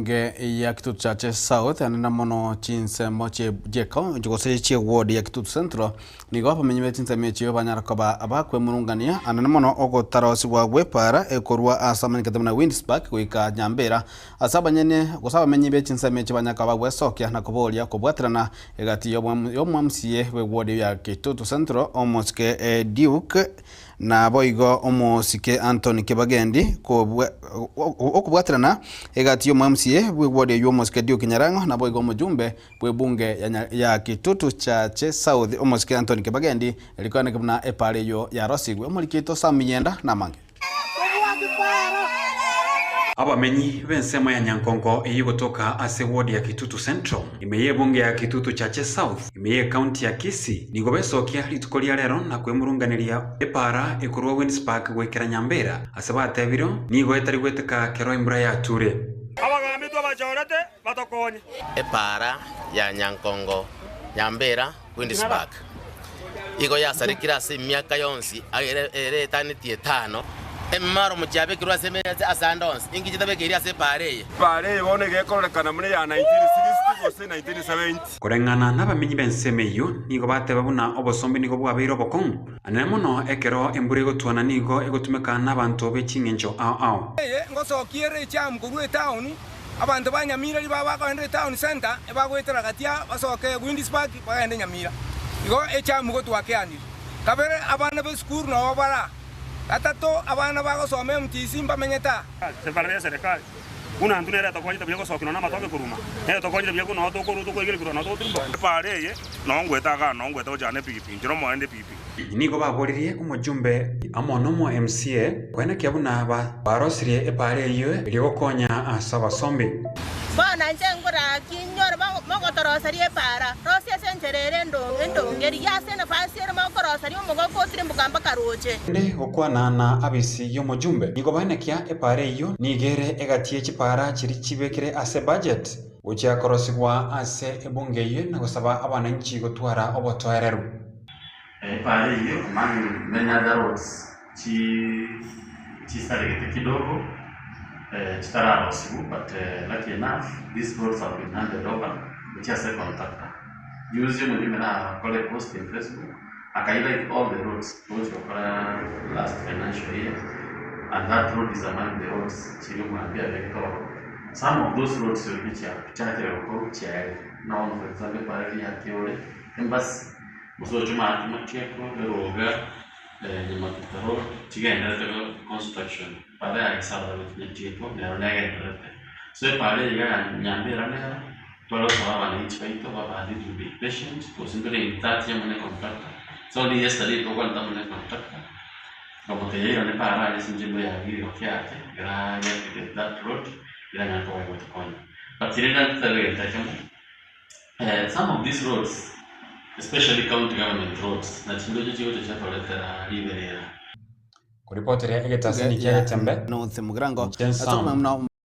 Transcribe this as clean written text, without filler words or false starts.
Y'ebunge ya Kitutu Chache South naende mono chinsemo chi'ekaunti gose chi'eward ya Kitutu Central nigo abamenyi be chinsemo echio banyara koba abakwemurungania anene mono ogotarosigwa gw'epaara ekorwa ase amanyekete buna Windspark goika Nyambera ase abanyene gose abamenyi be chinsemo echio banyara koba bagwesokia na koboria kobwaterana egati y'omwamsie bw'eward ya Kitutu Central omosike Duke Naboigo omosike Anthony Kibagendi okobwaterana egati y'omo-MCA bw'eward eywo omosike Duke Nyarang'o naboigo omojumbe bw'ebunge ya Kitutu Chache South omosike Anthony Kibagendi erikoeneke buna epaara eywo yarosigwe. Omoriki oito Sam Minyenda namange. Abamenyi b'ensemo ya Nyankonko eyio egotoka ase eward ya Kitutu Central, ime y'ebunge ya Kitutu Chache South, Ime y'Ekaunti ya Kisii nigo besokia rituko ria rero na kwemurunganeria epaara ekorwa Windspark goikera Nyambera ase batebire nigo etari gweteka kero embura yature. Abagambi twabachorete batokonye. Epaara ya Nyankongo Nyambera Windspark igo yasarekire ase emiaka yonsi ere etanetie etano. Emimaro mochiabekirwe ase emesa ase ande onsi, inki chitabekeiri ase epaara eye? Epaara eye bono iga ekororekana buna eya 1960 gose 1970. Koreng'ana nabamenyi b'ensemo eyio nigo bateba buna obosombe nigo bwabeire obokong'u, anene mono ekero embura egotwana nigo egotumeka nabanto be ching'encho ao ao. Eye ngosokia ere echamu korwa etaoni, abanto ba Nyamira ribaga bakoenda etown centre ebagoetera gati aa basoke Windspark bagende Nyamira. Igo echamu gotwakeanire. Kabere abana b'esukuru nobo bare aa. Gatato abana bagosoma MTC mbamenyete aa. Ase y'eserekari, buna intwe nere etokonyete buya gosokia nonya namatoke koruma, nere etokonyete buya noo tokorwa tokoigereria korwa noo togotirimboka. Epaara eye noo ngwete igaa noo ngwete gochana epigipigi, inche nomoendi epigipigi. Nigo baboririe omojumbe amo nomo MCA koenekia buna barosirie epaara eyio erio gokonya ase abasombi. Bono inche nkoraki inyore mogotoroseria epaara, rosia ase enchera ere endonge, rigia ase enafasi ere mokoroseria omogoko otirimboka mpaka roche. Naende gokwana na abisi y'omojumbe, nigo baenekia epaara eyio nigo ere egati ye chipaara chiria chibekire ase budget gochia korosigwa ase ebunge eyio na gosaba abananchi gotwara obotoereru. Epaara eyio among many other roads chisaregete kidogo chitararosiwu but lucky enough these roads have been handed over gochia ase contractor. Juzi omojumbe nakora epost in Facebook aka highlight all the roads togochi gokora last financial year and that road is among the roads chiria omogambi abegete ororo. Some of those roads already chiachakire gokorwa chiaerire buna bono for example epaara eria ya Kiore embassy gose oche omanye Matieko eroga. Nyamatuta Road chigendererete construction, epaara ya Gisaba gochia Nyatieko nero negendererete. So epaara eye iga ya Nyambera nero, tware gosaba abananchi baito babe to be patient gose ntore in touch amo ne contractor. So only yesterday twakwanete amo ne contractor, nkamotebia airane epaara aria ase inche mbura yagire igokia ake, ekero agendererete that road, eranyare koba egotokonya. But rende ntotebe egento ekemo. Some of these roads especially county government roads na chindoche chigocha chiatoretera riberera. Koripoteria egetasini kia Getembe, North Mugirango Inche Sam.